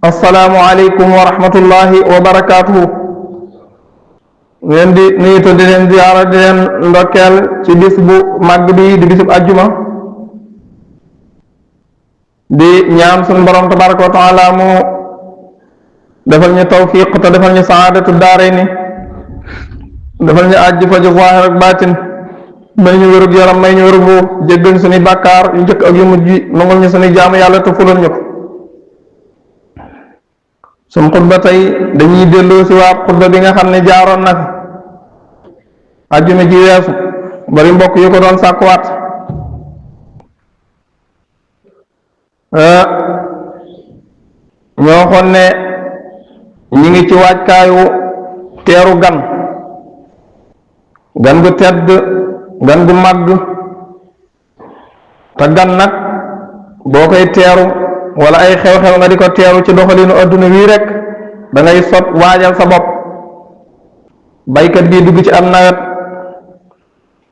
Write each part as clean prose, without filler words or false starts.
assalaamu aleykum wa rahmatullahi wa barakaatuhu. ngeen di nuyu di leen ziyaara di leen ndokkeel ci bis bu màgg bi di bisub ajjuma di ñaan suñu borom tabaraka wa taala mu defal ñu tawfiq te defal ñu saadatu daarayni defal ñu àjj fa ju zaahir ak baatin may ñu wérug yaram may ñu wérug bu jéggal suñuy bàkkaar yu njëkk ak yu mujj nangul ñu suñuy jaamu yàlla te fulal ñu ko. suñ xutba tey dañuy delloo si waa xutba bi nga xam ne jaaroon na fi ajjuma ji weesu bari mbokk yu ko doon sàkkuwaat ñoo xoon ne ñi ngi ci waajkaayu teeru gan gu tedd gan gu màgg te gan nag boo koy teeru wala ay xew-xew nga di ko teeru ci doxalinu adduna wii rek da ngay sot waajal sa bopp. baykat bii dugg ci am nawet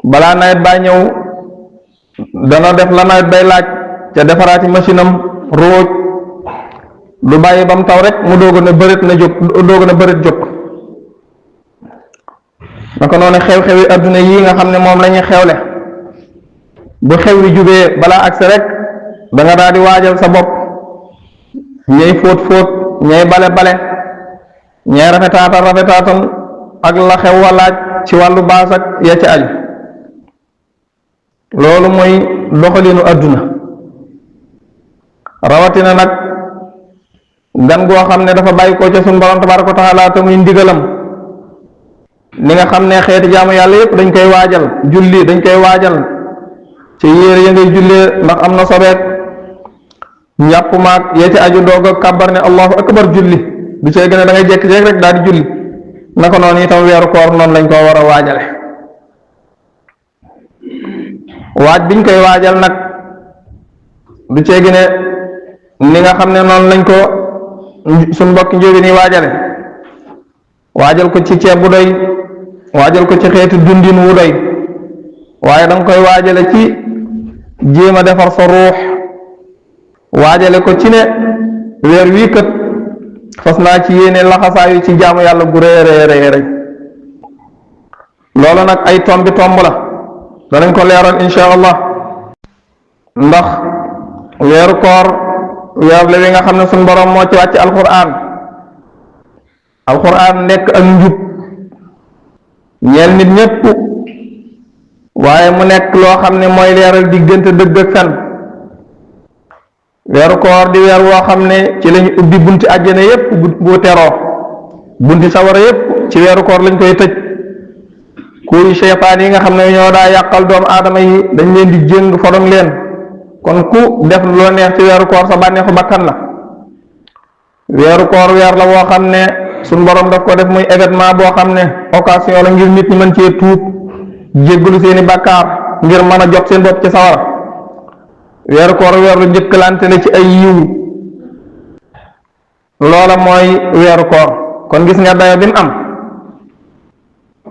balaa nawet baa ñëw dana def la nawet bay laaj ca defaraati machine am róoj lu bàyyi ba mu taw rek mu dooga na bërit na jóg dooga na bërit jóg. naka noonu xew-xewi adduna yii nga xam ne moom la ñuy xewle bu xew wi jubee balaa agsi rek da nga daal di waajal sa bopp. ñay fóot fóot ñay bale bale ñay rafetaatal ak la xew walaaj ci wàllu baas ak ya ci aju. loolu mooy doxalinu adduna rawatina nag gan goo xam ne dafa bàyyi ko ca suñu borom tabaraka wa taala te muy ndigalam. ni nga xam ne xeeti jaamu yàlla yépp dañ koy waajal julli dañ koy waajal ci yére ya ngay jullee ndax am na sobeek njàpp maag yee ci aju doog a kàbbar ne allahu akbar julli du cee gën a da ngay jekki-jekki rek daal di julli. naka noonu itam weeru koor noonu lañ ko war a waajale. waaj biñ koy waajal nag du cee gën a ni nga xam ne noonu lañ ko suñ mbokki njóobi ni waajale. waajal ko ci ceeb bu doy waajal ko ci xeeti dundin wu doy waaye danga koy waajale ci jéem a defar sa ruux waajale ko ci ne weer wii kat fas naa ci yéene laxasaayu ci jaamu yàlla gu rëy loolu nag ay tombi tomb la danañ ko leeral insha allah ndax weeru koor weer la wi nga xam ne suñ boroom moo ci wàcc alquran nekk ak njub ñeel nit ñépp waaye mu nekk loo xam ne mooy leeral diggante dëgg ak fen. weeru koor di weer woo xam ne ci lañu ubbi bunti àjjana yépp bu teroo bunti sawara yépp ci weeru koor lañ koy tëj. kuy seytaan yi nga xam ne ñoo daa yàqal doomu aadama yi dañ leen di jéng fodong leen kon ku def loo neex ci weeru koor sa bànneexu bakkan la. weeru koor weer la woo xam ne suñ borom daf ko def muy événement boo xam ne occasion la ngir nit ñi mën cee tuub jéggalu seeni bàkkaar ngir mën a jot seen bopp ci sawara. weeru koor weer lu njëkkalante la ci ay yiw loola mooy weeru koor kon gis nga dayo bi mu am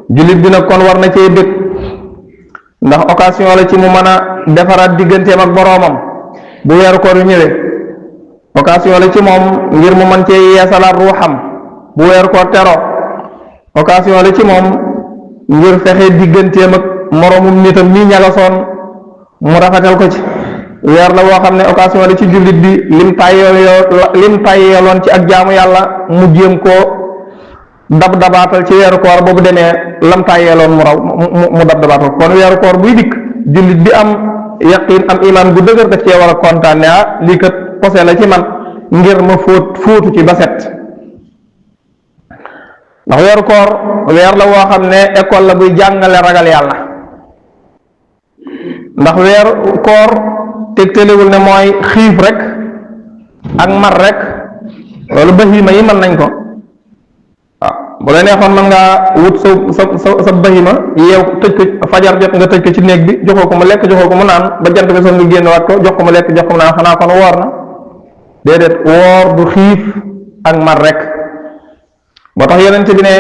jullit bi nag kon war na cee bëgg ndax occasion la ci mu mën a defaraat digganteem ak boroomam bu weeru koor yu ñëwee. occasion la ci moom ngir mu mën cee yeesalaat ruuxam bu weeru koor teroo. occasion la ci moom ngir fexe digganteem ak moroomum nitam nii ñagasoon mu rafetal ko ci. weer la woo xam ne occasion la ci jullit bi lim tàyyeeloon ci ak jaamu yàlla mu jéem koo dabaatal ci weeru koor boobu demee lam tàyyeeloon mu raw mu dabaatal kon weeru koor buy dikk jullit bi am yaqiin am iman bu dëgër daf cee war a kontaan ne lii kat posé la ci man ngir ma fóotu ci ba set. ndax weeru koor weer la woo xam ne école la buy jàngale ragal yàlla ndax weeru koor tegtalewul ne mooy xiif rek ak mar rek loolu bahima yi mën nañ ko waaw bu la neexoon mën ngaa wut sa bahima yeew tëj ko fajar jot nga tëj ko ci néeg bi joxoo ko mu lekk joxoo ko mu naan ba jant bi soog nga génn waat ko jox ko mu lekk jox ko mu naan xanaa kon woor na déedéet woor du xiif ak mar rek. moo tax yonent bi ne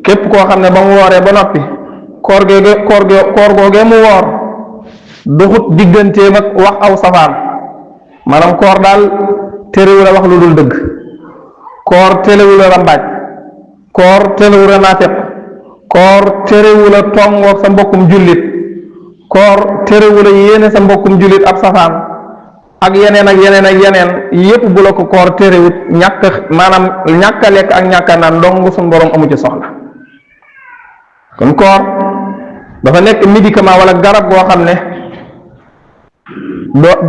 képp koo xam ne ba mu wooree ba noppi koor googee mu woor doxut digganteem ak wax aw safaan maanaam koor daal téréwu la wax lu dul dëgg, koor téréwu la rambaaj, koor téréwu la naafeq, koor téréwu la tongoog sa mbokkum jullit, koor téréwu la yéene sa mbokkum jullit ab safaan ak yeneen ak yeneen ak yeneen yépp bu la ko koor téréwut maanaam ñàkk a lekk ak ñàkk a naan dong suñu borom amu ci soxla. kon koor dafa nekk médicament wala garab goo xam ne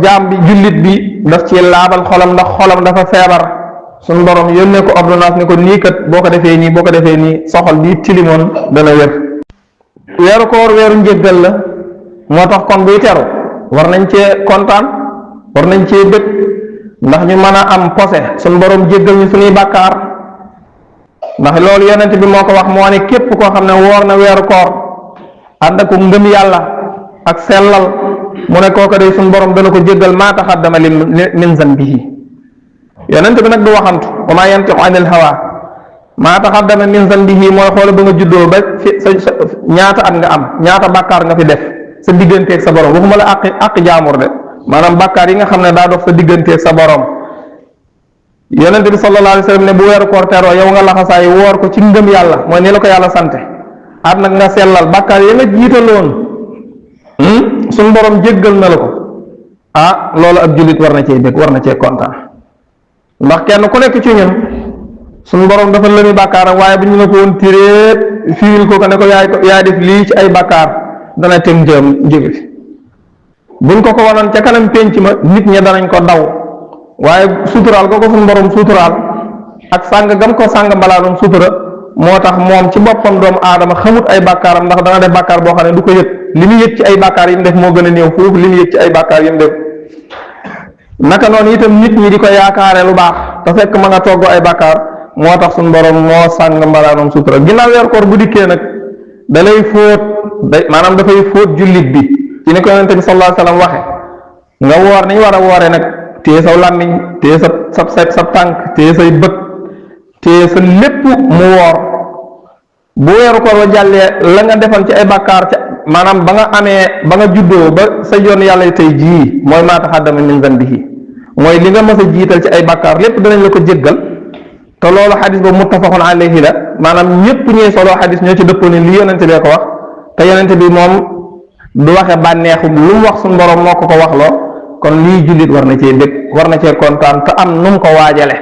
jaam bi jullit bi daf ci laabal xolam, ndax xolam dafa feebar suñu borom yónnee ko ordonnance ni ko nii kat boo ko defee nii boo ko defee nii soxol bi tilimoon dana wér. weeru koor weeru njéggal la, moo tax kon buy teru war nañ cee kontaan, war nañ cee bëgg, ndax ñu mën a am posé suñu borom jéggal ñu suñuy bàkkaar. ndax loolu yonent bi moo ko wax, moo ne képp koo xam ne woor na weeru koor ànd ak ngëm yàlla ak sellal, mu ne kooka day suñu borom dana ko jéggal maa taxaddama min zanbihi. yonent bi nag du waxantu, wa maa yantiqu anil hawa, maa taxaddama min zanbihi mooy xoole ba nga juddoo ba fi sa ñaata at nga am, ñaata bàkkaar nga fi def sa digganteeg sa borom, waxuma la àq jaamur de, maanaam bàkkaar yi nga xam ne daa dox sa digganteeg sa borom. yonent bi sallallahu alayhi wa sallam ne bu weeru koor teroo yow nga laxasaay woor ko ci ngëm yàlla, mooy ni la ko yàlla sante, at nag nga sellal bàkkaar yi nga jiitaloon suñ borom jéggal na la ko. loolu ab jullit war na cee bég, war na cee kontaan, ndax kenn ku nekk ci ñun suñ borom dafa lëmi bàkkaaram, waaye bu ñu ne ko woon tiréet fiil ko ne ko yaay def lii ci ay bàkkaar dana teg njëm jóge fi. buñ ko ko wanoon ca kanam pénc ma nit ñi danañ ko daw, waaye suturaal ko suñu borom suturaal ak sàng gam ko sàng mbalaanum sutura moo tax moom ci boppam doomu aadama xamut ay bàkkaaram, ndax dana def bàkkaar boo xam ne du ko yëg. li mu yëg ci ay bàkkaar yi mu def moo gën a néew foofu li mu yëg ci ay bàkkaar yi mu def. naka noonu itam nit ñi di ko yaakaare lu baax te fekk ma nga togg ay bàkkaar, moo tax suñu borom moo sàng mbalaanum sutura. ginnaaw weer koor bu dikkee nag da lay fóot, maanaam dafay fóot jullit bi ci ni ko yonente bi sallallahu alayhi wa sallam waxe, nga woor ni ñu war a woore nag, téye saw làmmiñ, téye sa tànk, téye say bët, téye sa lépp mu woor. bu weeru koor wa jàllee la nga defoon ci ay bàkkaar ca maanaam ba nga juddoo ba sa yoon yàlla tey jii, mooy maa taxaddama min zanbihi, mooy li nga mës a jiital ci ay bàkkaar lépp danañ la ko jéggal. te loolu xadis ba muttafaqun alayhi la, maanaam ñëpp ñuy solo xadis ñoo ci dëppoo ne li yonente bee ko wax, te yonente bi moom du waxe bànneexu lu mu wax suñu borom moo ko wax loo. kon lii jullit war na cee bég, war na cee kontaan te am nu mu ko waajale.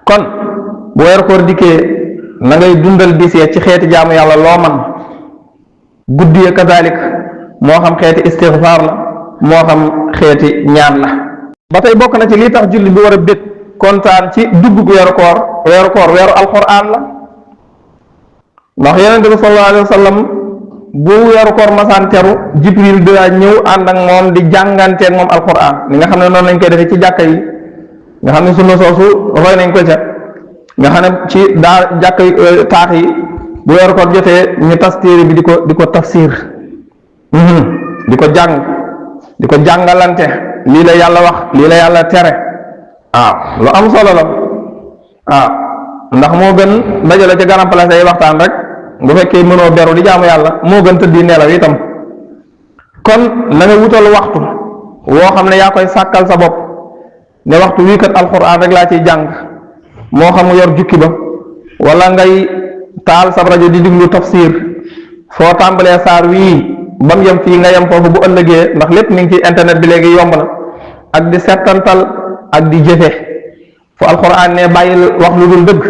kon bu weeru koor dikkee na ngay dundal bis ci xeeti jaamu yàlla loo man, guddi ya kazalik, moo xam xeeti istigfaar la, moo xam xeeti ñaan la. ba tey bokk na ci lii tax jullit bi war a bég kontaan ci dugg weeru koor weeru alquran la, ndax yonente bi sallallahu alayhi wa sallam bu weeru koor masaan teru jibril daa ñëw ànd ak moom di jànganteeg moom alquran, ni nga xam ne noonu lañ koy defee ci jàkka yi, nga xam ne sunna soosu roy nañ ko ca, nga xam ne ci jàkka taax yi bu weeru koor jotee ñu tas téere bi di ko tafsir, di ko jàng, di ko jàngalante, lii la yàlla wax, lii la yàlla tere. lu am solo la. ndax moo gën dajale ca garam place ay waxtaan rek, bu fekkee mënoo beru di jaamu yàlla moo gën tëddi nelaw itam. kon na nga wutal waxtu woo xam ne yaa koy sàkkal sa bopp ne waxtu wii kat alquran rek laa ciy jàng, moo xam nga yor jukki ba wala ngay taal sa rajo di diglu tafsir, foo tàmbalee saar wii ba mu yem fii nga yem foofu bu ëllëgee, ndax lépp mi ngi ci internet bi léegi yomb na, ak di settantal ak di jëfe. fu alquran ne bàyyil wax lu dul dëgg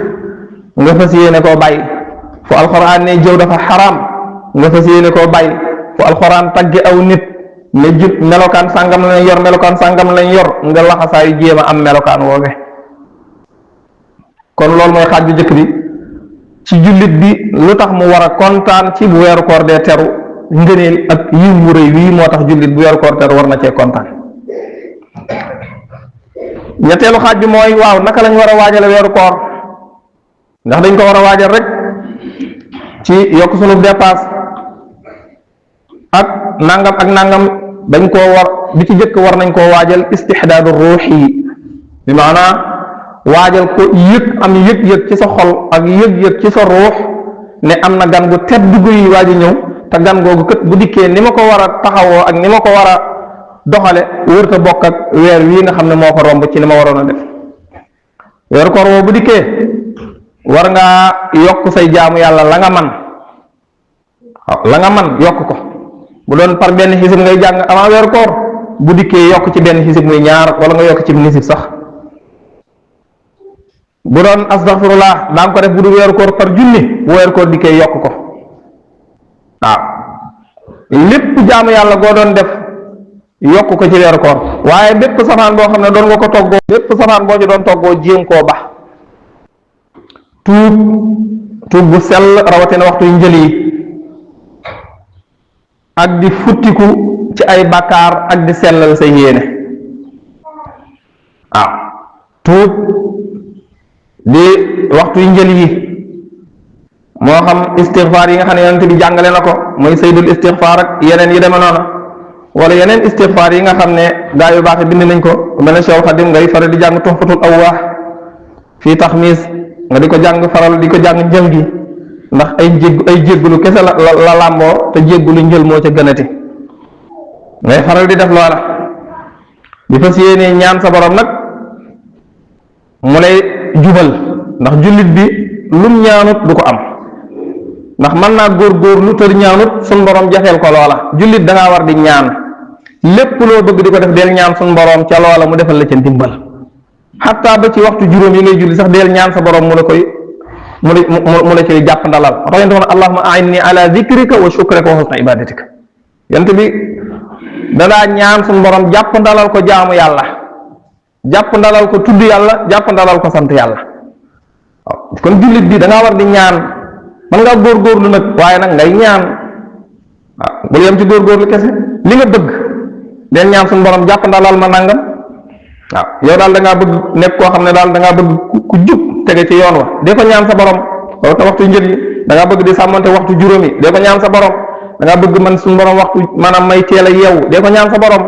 nga fas yéene koo bàyyi, fu alquran ne jëw dafa xaraam nga fas yéene koo bàyyi, fu alquran tagge aw nit ne jub melokaan sàngam lañ yor, melokaan sàngam lañ yor, nga laxasaayu jéem a am melokaan woowe. kon loolu mooy xaaj bu njëkk bi ci jullit bi lu tax mu war a kontaan ci bu weeru koor dee teru, ngëneel ak yiw wu rëy wii moo tax jullit bu weeru koor teru war na cee kontaan. ñetteelu xaaj bi mooy waaw naka lañ war a waajale weeru koor, ndax dañ ko war a waajal rek ci yokk sunu dépasse ak nangam dañ koo war, bi ci jëkk war nañ koo waajal istixdaadu ruuxi, bi maanaa waajal ko am yëg-yëg ci sa xol ak yëg-yëg ci sa ruux ne am na gan gu tedd guy waaj a ñëw, te gan googu kët bu dikkee ni ma ko war a taxawoo ak ni ma ko war a doxale wërta bokk ak weer wii nga xam ne moo ko romb ci li ma waroon a def. weeru koor woo bu dikkee war ngaa yokk say jaamu yàlla la nga man waaw la nga man yokk ko bu doon par benn xisib ngay jàng avant weeru koor bu dikkee yokk ci benn xisib muy ñaar wala nga yokk ci nisib sax. bu doon astaghfirullah daa nga ko def bu du weeru koor par junni bu weeru koor dikkee yokk ko waaw lépp jaamu yàlla goo doon def yokk ko ci weeru koor waaye bépp safaan boo xam ne doon nga ko toggoo bépp safaan boo ci doon toggoo jéem koo ba tuub bu sell rawatina waxtu yu njël yi ak di futtiku ci ay bàkkaar ak di sellal sa yéene waaw tuub di waxtu yu njël yi moo xam istighfar yi nga xam ne yonent bi jàngale na ko mooy sayyidul istighfar ak yeneen yi deme noona wala yeneen istighfar yi nga xam ne gaa yu baax bind nañ ko mel ne Cheikh Khadim ngay faral di jàng tuhfatul awwah fii taxmiis nga di ko jàng faral di ko jàng njël gi ndax ay jéggulu kese la làmboo te jéggulu njël moo ca gënati ngay faral di def loola di fas yéenee ñaan sa borom nag mu lay jubal ndax jullit bi lum ñaanut du ko am ndax mën naa góor lu tër ñaanut suñ borom jafeel ko loola jullit da ngaa war di ñaan lépp loo bëgg di ko def del ñaan suñ borom ca loola mu defal la ca ndimbal xataa ba ci waxtu juróom yi ngay julli sax del ñaan sa borom mu la koy jàpp ndalal moo tax yonte woon allahumma a'inni ala dhikrika wa shukrika wa husni ibadatika yonte bi danaa ñaan suñ borom jàpp ndalal ko jaamu yàlla jàpp ndalal ko tudd yàlla jàpp ndalal ko sant yàlla waaw kon jullit bi da ngaa war di ñaan man ngaa góorgóorlu nag waaye nag ngay ñaan waaw bul yem ci góorgóorlu kese li nga bëgg den ñaan suñu borom jàpp ndalal ma nangam waaw yow daal da ngaa bëgg nekk koo xam ne daal da ngaa bëgg ku jub tege ci yoon wa dee ko ñaan sa borom loolu te waxtu njël yi da ngaa bëgg di sàmmante waxtu juróomi dee ko ñaan sa borom da ngaa bëgg man suñu borom waxtu maanaam may teel a yeewu dee ko ñaan sa borom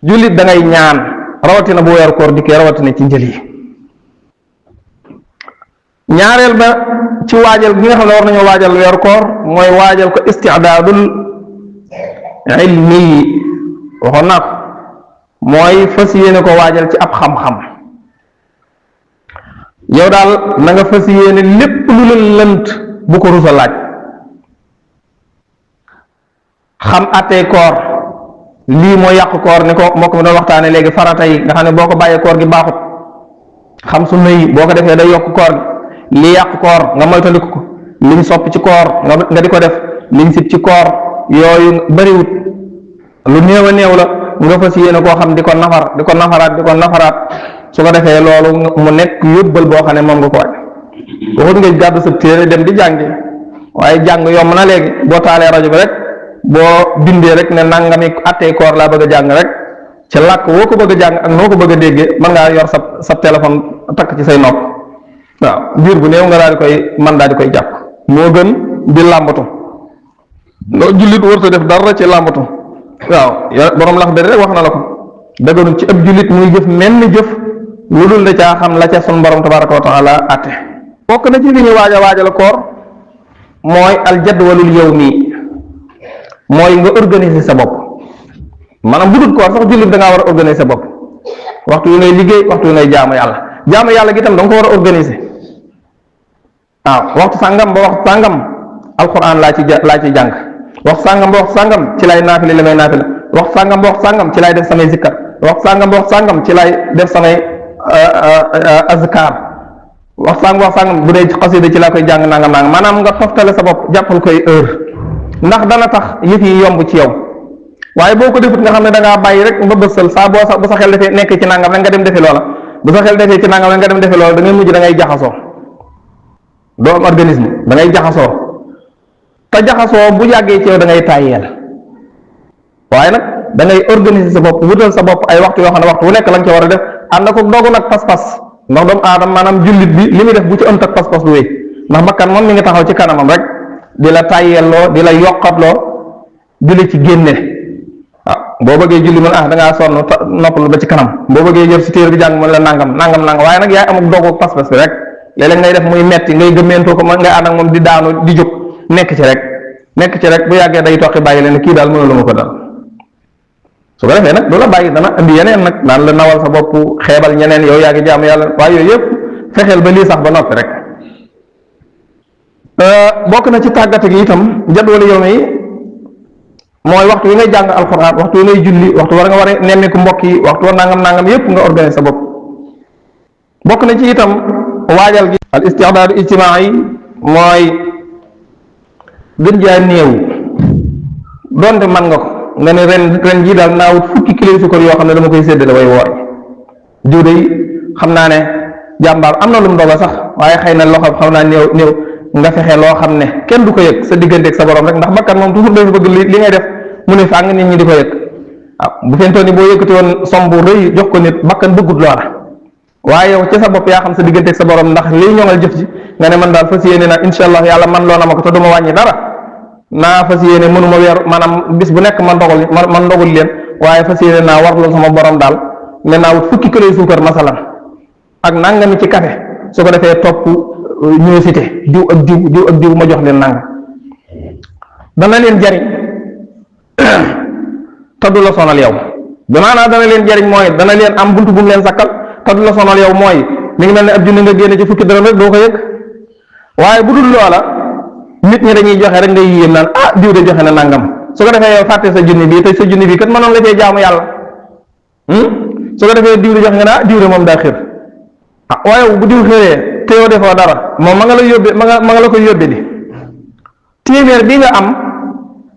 jullit da ngay ñaan rawatina bu weeru koor dikkee rawatina ci njël yi ñaareel ba ci waajal gi nga xam ne war nañoo waajal weeru koor mooy waajal ko istidaadul ilmi yi waxoon naa ko mooy fas yéene ko waajal ci ab xam-xam yow daal na nga fas yéene lépp lu leen lënt bu ko rusa laaj xam attee koor lii mooy yàq koor ni ko moo ko doon waxtaane léegi farata yi nga xam ne boo ko bàyyee koor gi baaxut xam sunna yi boo ko defee day yokk koor gi lii yàq koor nga moytandiku ko liñ sopp ci koor nga di ko def liñ sib ci koor yooyu bariwut lu néew a néew la nga fas yéene koo xam di ko nafaraat su ko defee loolu mu nekk yóbbal boo xam ne moom nga ko waaj waxut nga gàddu sa téere dem di jàngi waaye jàng yomb na léegi boo taalee rajo bi rek boo bindee rek ne nangami attee koor laa bëgg a jàng rek ci làkk woo ko bëgg a jàng ak noo ko bëgg a déggee mën ngaa yor sa téléphone takk ci say nopp waaw biir bu néew nga daal di koy man daal di koy jàpp moo gën di làmbatu loolu jullit warta def dara ci làmbatu waaw borom lax bari rek wax na la ko dëgganul ci ab jullit muy jëf menn jëf lu dul da caa xam la ca sun borom tabaraka wa taala atte bokk na ci li ñuy waajal koor mooy aljadwalul yawmi mooy nga organiser sa bopp maanaam bu dul koor sax jullit da ngaa war a organiser sa bopp waxtu yu ngay liggéey waxtu yu ngay jaamu yàlla gi tam da nga ko war a organiser waaw waxtu sàngam ba waxtu sàngam alquran laa ci jàng waxtu sàngam ba waxtu sàngam ci lay naafile li may naafile waxtu sàngam ba waxtu sàngam ci lay def samay zikkar waxtu sàngam ba waxtu sàngam ci lay def samay azkar waxtu sàngam bu dee xasida ci laa koy jàng nangam maanaam nga toftale sa bopp jàppal koy heure ndax dana tax yëf yi yomb ci yow waaye boo ko defut nga xam ne da ngaa bàyyi rek nga bësal saa bu sa xel defee nekk ci nangam rek nga dem defi loola bu sa xel defee ci nangam rek nga dem defi loola da ngay mujj da ngay jaxasoo doo am organisme da ngay jaxasoo te jaxasoo bu yàggee ci yow da ngay tàyyeel waaye nag da ngay organiser sa bopp wutal sa bopp ay waxtu yoo xam ne waxtu wu nekk la nga ci war a def ànd ko dogu nag pas-pas ndax doomu aadama maanaam jullit bi li muy def bu ci ënt ak pas-pas du wéy ndax bakkan moom mi ngi taxaw ci kanamam rek di la tàyyeelloo di la yokkatloo di la ci génne waaw boo bëggee julli mën da ngaa sonn noppalu ba ci kanam boo bëggee jël si téere bi jàng mën la nangam waaye nag yaay amul dogu pas-pas bi rek léeg-léeg ngay def muy metti ngay gëmmeentoo ko ngay ànd ak moom di daanu di jóg nekk ci rek bu yàggee day toqi bàyyi leen kii daal mënulu ma ko dal su ko defee nag du la bàyyi, dana indi yeneen nag naan la nawal sa bopp, xeebal ñeneen, yow yaa ngi jaamu yàlla, waaye yooyu yëpp fexeel ba lii sax ba noppi rek. bokk na ci tàggate gi itam jadwal yow yi mooy waxtu wi ngay jàng alxuraan, waxtu wi ngay julli, waxtu war nga war a nemmiku mbokk yi, waxtu war nangam yëpp nga organiser sa bopp. bokk na ci itam waajal gi al istidaadu ijtimaa yi mooy gën jaa néew donte man nga ko nga ne ren jii daal naa wut fukki kilo sukkar yoo xam ne dama koy séddale way woor jiw de xam naa ne jàmbaar am na lu mu doga sax, waaye xëy na loxo xam naa néew nga fexe loo xam ne kenn du ko yëg sa digganteeg sa borom rek, ndax bakkan moom toujours dafa bëgg li ngay def mu ne fàng nit ñi di ko yëg. waaw bu fentoon ni boo yëkkati woon som bu rëy jox ko nit, bakkan bëggut loola, waaye yow ci sa bopp yaa xam sa digganteeg sa borom, ndax liy ñoŋal jëf ji nga ne man daal fas yéene na insha allah yàlla man loo na ma ko te du ma wàññi dara, naa fas yéene mënuma weer maanaam bis bu nekk man ndogul leen, waaye fas yéene naa warlul sama borom daal ne naa wut fukki kilo suukar masalan ak nangami ci café, su ko defee topp ñoo cité diw ak diw ma jox leen nangam, dana leen jariñ te du la sonal yow. dana leen jariñ mooy dana leen am buntu bu mu leen sakkal te du la sonal yow, mooy mi ngi mel ne ab junni nga génne ci fukki dërëm rek doo ko yëg. waaye bu dul loola nit ñi dañuy joxe rek ngay yéem naan diw de joxe na nangam, su ko defee yow fàtte sa junni bii te sa junni bii kat mënoon nga cee jaamu yàlla. su ko defee diw de joxe nga ne diw de moom daa xir, waaye bu diw xëree te yow defoo dara moom ma nga la yóbbe ma nga la koy yóbbe di. téeméer bi nga am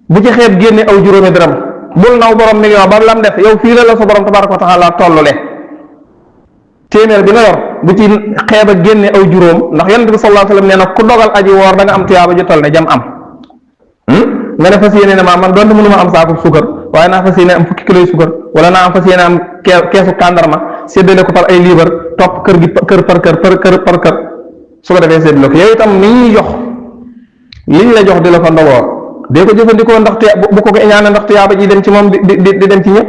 bu ci xeeb génne aw juróomi dërëm, bul naw borom million ba lam def yow fii la sa borom tabaaraka wa taala tollule. téeméer bi nga yor bu ci xeeb a génne aw juróom, ndax yonent bi sallallahu alayhi wa sallam nee na ku dogal aji woor da nga am tuyaaba ju toll ne jam am. nga ne fas yéene ne man doonte mënuma am saako suukar, waaye naa fas yéene am fukki kilo suukar, wala naa am fas yéene am keesu tàndarma séddale ko par ay liibar, topp kër gi kër par kër su ko defee séddale ko. yow itam ni ñuy jox liñ la jox di la ko ndogoo dee ko jëfandikoo, ndax bu ko iñaane ndax tuyaaba ji dem ci moom di dem ci ñëpp.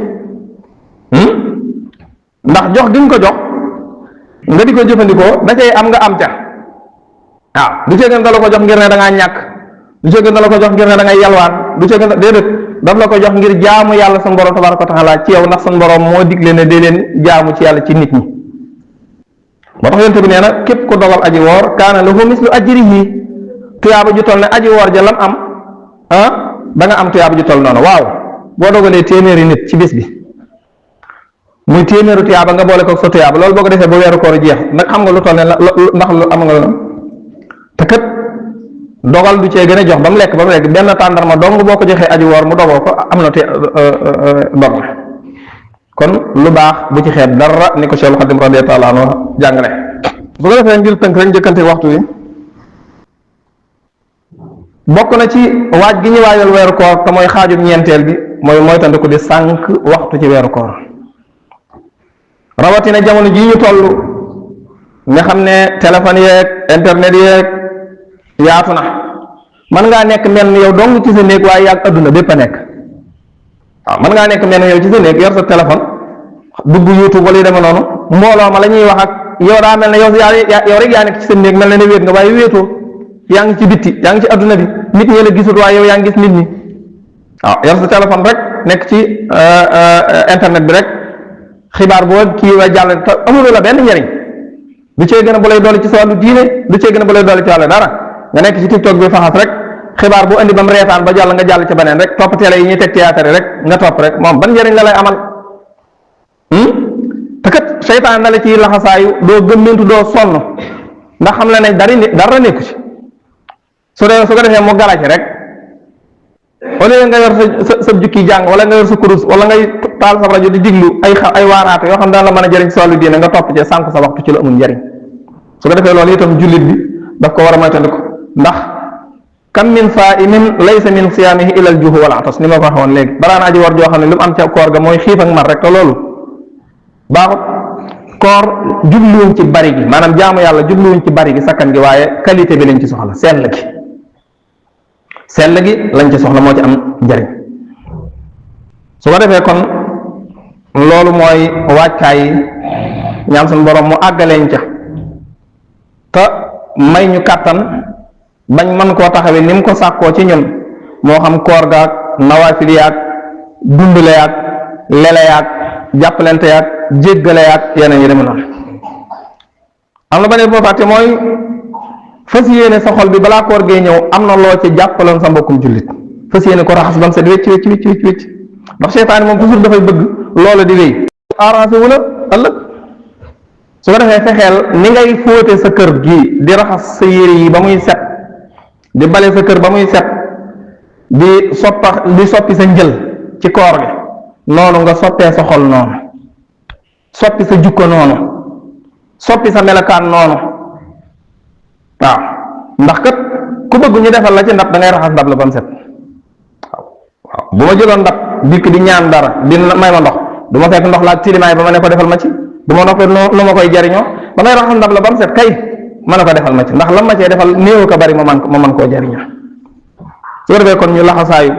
ndax jox gi nga ko jox nga di ko jëfandikoo da cay am nga am ca. waaw du cee gën da la ko jox ngir ne da ngaa ñàkk, du cee gën da la ko jox ngir ne da ngay yalwaan, du cee gën déedéet daf la ko jox ngir jaamu yàlla sa borom tabaaraka wa taala ci yow, ndax sa borom moo digle ne dee leen jaamu ci yàlla ci nit ñi. moo tax yonent bi nee na képp ku dogal aji woor kaana lahu mislu ajrihi, tuyaaba ju toll ne aji woor ja lam am da nga am tuyaaba ju toll noonu. waaw boo dogalee téeméeri nit ci bis bi muy téeméeru tuyaaba nga boole ko sa tuyaaba, loolu boo ko defee ba weeru koor jeex nag xam nga lu toll ne ndax lu am nga loolu. te kat dogal du cee gën a jox ba mu lekk benn tàndarma dong boo ko joxee aji woor mu dogoo ko am na dog la. kon lu baax bu ci xeeb dara ni ko Cheikh Khadim radiyallahu anhu jàngale. bu ko defee ngir tënk rek njëkkante waxtu wi, bokk na ci waaj gi ñu waajal weeru koor te mooy xaajum ñeenteel bi mooy tandiku di sànq waxtu ci weeru koor, rawatina jamono jii ñu toll nga xam ne téléphone yeeg internet yeeg yaatu na. mën ngaa nekk mel ni yow dong ci sa néeg waaye yàgg adduna bépp a nekk. waaw mën ngaa nekk mel ni yow ci sa néeg yor sa téléphone dugg YouTube wala yu demee noonu, mbooloo ma la ñuy wax ak yow daa mel ne yow rek yaa nekk ci sa néeg mel na ne wéet nga, waaye wéetoo, yaa ngi ci bitti, yaa ngi ci adduna bi, nit ñi la gisut waaye yow yaa ngi gis nit ñi. waaw yor sa téléphone rek nekk ci internet bi rek xibaar boo kii wa jàll te amuloo la benn njëriñ, du cee gën a bu lay dolli ci sa wàllu diine, du cee gën a bu lay dolli ci wàllu dara. nga nekk ci TikTok bi faxas rek xibaar bu andi ba mu reetaan ba jàll nga jàll ci beneen rek, topp télé yi ñuy teg théâtre rek nga topp rek, moom ban njëriñ la lay amal. te kat seytaan na la ci laxasaayu doo gëmmentu doo sonn, ndax xam la ne dara nekku ci. su ko defee mu gala ci rek, au lieu nga yor sa jukki jàng wala nga yor sa kurus wala ngay taal sa rajo di diglu ay waaraate yoo xam daan la mën a jëriñ si wàllu diine, nga topp ci sànq sa waxtu ci lu amul njëriñ. su ko defee loolu itam jullit bi daf ko war a moytandiku, ndax kam min saa'imin laysa min siyaamihi ila al-juu'u wal atas, ni ma ko waxoon léegi. baraan aji war joo xam ne lu mu am ca koor ga mooy xiif ak mar rek, te loolu baaxut. koor jubluwuñ ci bari gi, maanaam jaamu yàlla jubluwuñ ci bari gi sakkan gi, waaye qualité bi lañ ci soxla, sell gi lañ ci soxla moo ci am njariñ. su ko defee kon loolu mooy waajkaay yi, ñaan suñu borom mu àggaleñ ca te may ñu kàttan bañ mën koo taxawee ni mu ko sàkkoo ci ñun, moo xam koor gaag nawaafil yaag dundale yaag lele yaag jàppalante yaag jéggale yaag yeneen yi dem noonu. am na beneen boo fàtte mooy fas yéene sa xol bi balaa koor gee ñëw am na loo ci jàppaloon sa mbokkum jullit fas yéene ko raxas bam set wecc ndax seytaane moom toujours dafay bëgg loolu di wéy arrangé wu la ëllëg. su ko defee fexeel ni ngay fóote sa kër gi di raxas sa yére yi ba muy set di bale sa kër ba muy set di soppi sa njël ci koor gi noonu nga soppee sa xol noonu soppi sa jukko noonu soppi sa melokaan noonu waaw ndax kat ku bëgg ñu defal la ci ndab da ngay raxas ndab la ba mu set waaw bu ma jëloon ndab dikk di ñaan dara di may ma ndox du ma fekk ndox la ak tilimaay ba ma ne ko defal ma ci du ma noppee nu ma koy jariñoo damay raxas ndab la ba mu set kay ma ne ko defal ma ci ndax lam ma cee defal néew ko bari ma man koo jariñoo su ko defee kon ñu laxasaayu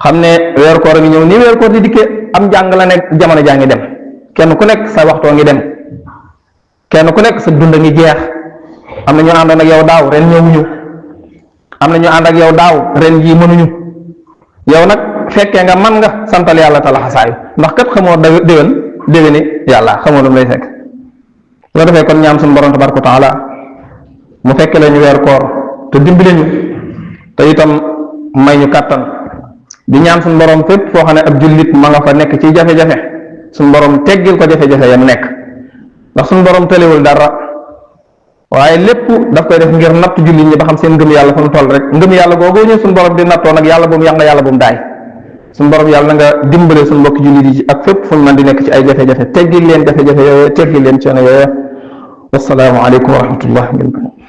xam ne weeru koor a ngi ñëw nii weeru koor di dikkee am jàng la nekk jamono jaa ngi dem kenn ku nekk sa waxtoo ngi dem kenn ku nekk sa dund a ngi jeex am na ñu àndoon ak yow daaw ren ñëwuñu am na ñu ànd ak yow daaw ren jii mënuñu yow nag fekkee nga man nga santal yàlla te laxasaayu ndax kat xamoo déwéni yàlla xamoo lu mu lay fekk su ko defee kon ñaam suñu borom tabaraka wa taala mu fekke la ñu weer koor te dimbali ñu te itam may ñu kàttan di ñaan suñu borom fépp foo xam ne ab jullit ma nga fa nekk ci jafe-jafe suñu borom teggil ko jafe-jafe yam nekk ndax suñu borom tëlewul dara waaye lépp daf koy def ngir natt jullit ñi ba xam seen ngëm yàlla fu mu toll rek ngëm yàlla googu ñu suñu borom di nattoo nag yàlla bu mu yàq yàlla bu mu daay suñu borom yàlla na nga dimbale suñu mbokki jullit yi ak fépp fu ñu mën di nekk ci ay jafe-jafe teggil leen jafe-jafe yooyu teggil leen coono yooyu wassalaamu aleykum wa rahmatullahi wa barakatuh